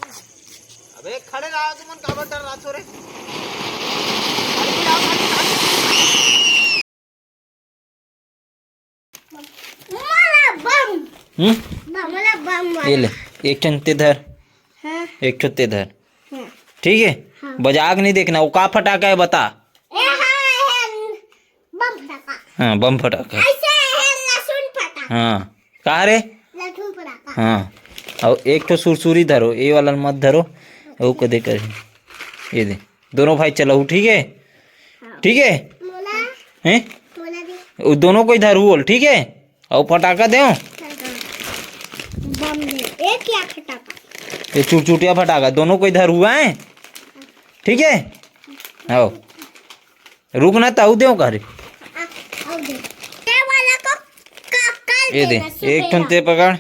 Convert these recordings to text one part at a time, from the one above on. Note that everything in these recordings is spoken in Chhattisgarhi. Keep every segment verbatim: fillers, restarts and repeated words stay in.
अबे खड़े रहो तुमन, काबर डर रहा छो रे? मोला बम। हम्म। मोला बम ये ले। एक ठन ते धर। हाँ। एक ठो ते धर। हाँ। ठीक है। हाँ। बजा के नहीं देखना, वो का फटाका है बता। ए, हाँ, ए, बम फटाका। हाँ, बम फटाका। ऐसे है लहसुन फटाका। हाँ। कहा रे? लहसुन फटाका। हाँ। और एक ठो सुरसुरी धरो, ये वाला मत धरो। वो कदे कर। ये दे। दोनों भाई चलाऊ, ठीक है? हाँ। ठीक है? मोला। हैं? मोला दे। वो दोनों कोई धरू बोल, ठीक है? और फटाका दे। बम दे। एक क्या फटाका? ये चुटचुटिया फटाका, दोनों कोई धरू है, ठीक है? आओ। रुक ना, ताऊ देव का रे। आ, आओ दे। ये वाला को का-, कल ये दे, देना, एक सुबह। ठन ते पकड़,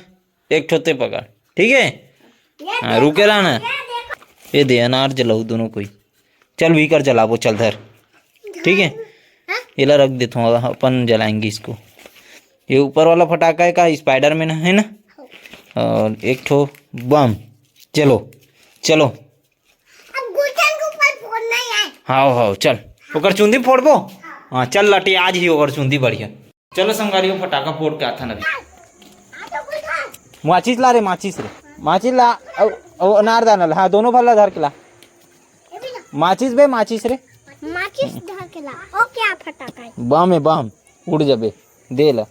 एक ठो ते पकड़, ठीक है? ये हाँ, देखो, रुके रहा ना। ये देखो। ये दे, अनार जलाऊ दोनों कोई। चल, वीकर जलाबो, चल धर, ठीक है? हाँ? एला रख देता हूँ, अपन जलाएंगे इसको। ये ऊपर वाला फटाका है का, स्पाइडरमैन है ना? हाँ। और एक ठो बम। चलो, चलो। अब गुलशन के ऊपर फोड़ना है। हाव, हाव, चल। ओकर चुंदी फोड़बो? हाँ, चल लटे, आज ही ओकर चुंदी बढ़िया। चलो संगवारी हो, फटाका फोड़ के आथन अभी। माचिस ला रे, माचिस रे, माचिस ला। अउ, अउ अनारदाना ला, हाँ, दोनों भर ला धर के ला। माचिस बे, माचिस रे। माचिस धर के ला। ओ क्या फटाका है? बम है, बम। उड़ जबे। दे ला।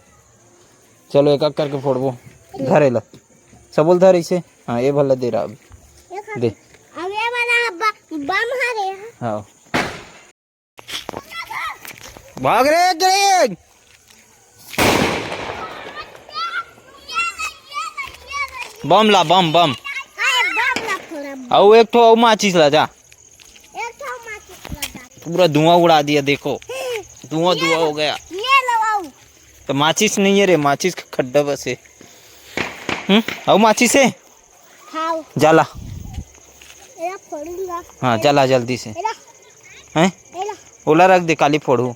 चलो, एक एक करके फोड़बो। धर एला। सबोल धर इसे। हाँ, ये भला दे रहा अभी। ये खा दे। अब ये वाला ब-, बम हरे। हाँ। भाग रे, गिरे। बम ला, बम, बम। अरे, बम ला फोड़ा। अउ एक ठो अउ माचिस ला जा। एक ठो माचिस ला जा। पूरा धुआं उड़ा दिया, देखो। धुआं, ये धुआं लो, हो गया। ये लो, आओ। तो माचिस नहीं है रे, माचिस का खड्डा बस है। हम्म, अउ माचिस है? हाँ। जाला। एला फोड़ूंगा। हाँ, जाला जल्दी से। एला। हैं? एला। ओला रख दे, काली फोड़ू।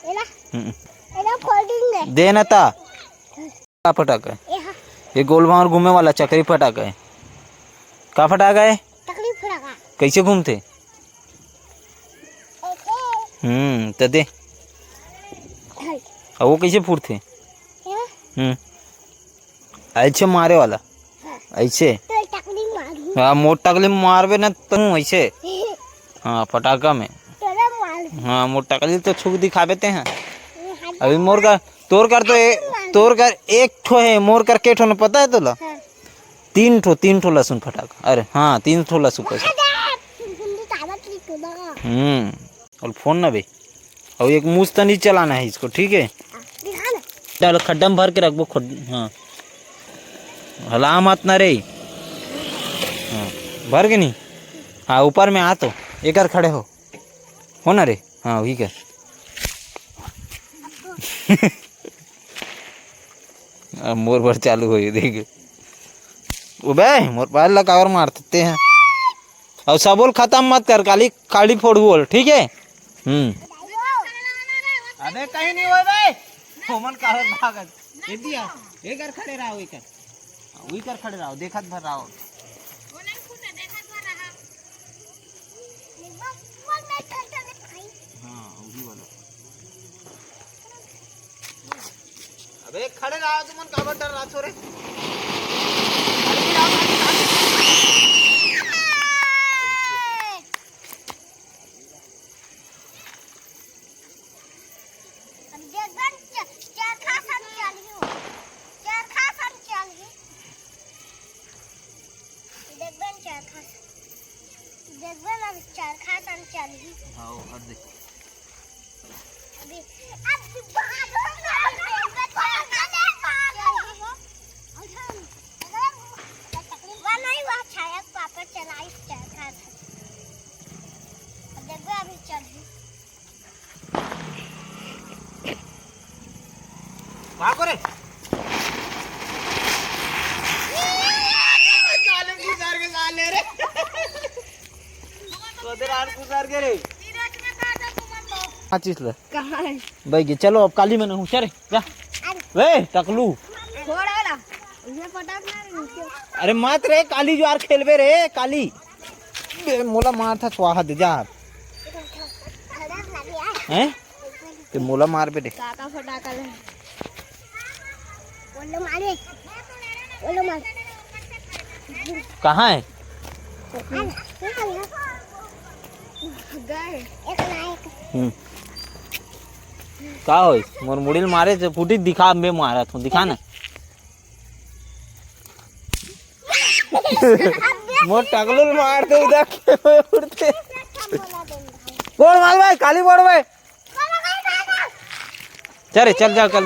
एला। हम्म। एला फोड़ूंगा। दे ना ता। का फटाका है? एहा। ये गोल भांवर घूमे वाला चकरी फटाका है। का फटाका है? चकरी फटाका। कैसे घूमते? ऐसे। हम्म, त दे। हाय। अब वो कैसे फूटते? एहा। हम्म। ऐसे मारे वाला। हाँ। ऐसे। तो टकली मारू। हाँ, मोर टकली मारबे ना तू ऐसे। हाँ, फटाका में। तोरा मारू। हाँ, मोर टकली तो छुक दिखाबे ते हैं। ये हट अभी मोर कर, तोर कर तो ए-, मारू। तोर कर एक ठो है, मोर कर के ठो न पता है तोला? हाँ। तीन ठो, तीन ठो लहसुन फटाका। अरे हाँ, तीन ठो लहसुन फटाका। हम्म। और फोन ना बे, और एक मुश्त नहीं चलाना है इसको, ठीक है? हाँ, दिखा ना। डाल, खड्डा में भर के रखबो, खड-, हाँ। हला मत ना रे। हाँ, भर के नहीं। हाँ, ऊपर में आ तो, एकर खड़े हो। हो ना रे? हाँ, वही कर। अब मोर बर चालू होई, देख। अबे, मोर पायल ला काबर मारते हैं? अउ सबोल खत्म मत कर, काली, काली फोड़ू ओल, ठीक है? हम्म। अबे, कहीं नहीं होय बे। ओमन काबर भागत? ए दिया, ए कर खड़े रहो, ए कर। हाँ, वही कर खड़े रहो, देखत भर रहो। हाँ, वही वाला। अबे खड़े रहो, तुमन काबर डर रहा छो रे? अब देखबन च-, चरखा सन चलही हो। चरखा सन चलही। देखबन चरखा सन। देखबन अब चरखा सन चलही। हाँ, वो हट दे। अभी, अब भागो ना, चरखा सन चलही हो। वो नहीं हुआ, छाया पापा चलाई चरखा सन। अब देखबे अभी चलही। भागो रे। साले घुसर के साले रे। उधर आर घुसर के रे। माचिस ले। कहाँ है? भाई, चलो, अब काली में ना हूँ, चल, जा। वे, टकलू। थोड़ा वाला। अरे मत रे, काली जुआर खेलबे रे, काली। बे, मोला मारथा स्वाहा दे जा। हैं? ते मोला मारबे रे। काका फटाका ले। बोलो मारे। बोलो मार। कहाँ है? गए। हम्म। का होइस? मोर मुड़ी ल मारे, जे फूटी दिखा, मैं मारत हूँ, दिखा ना। मोर टकलू ल मार दे, उधर के उड़ते। बोल माल भाई, काली बोल भाई। चल रे, चल, चल, चल।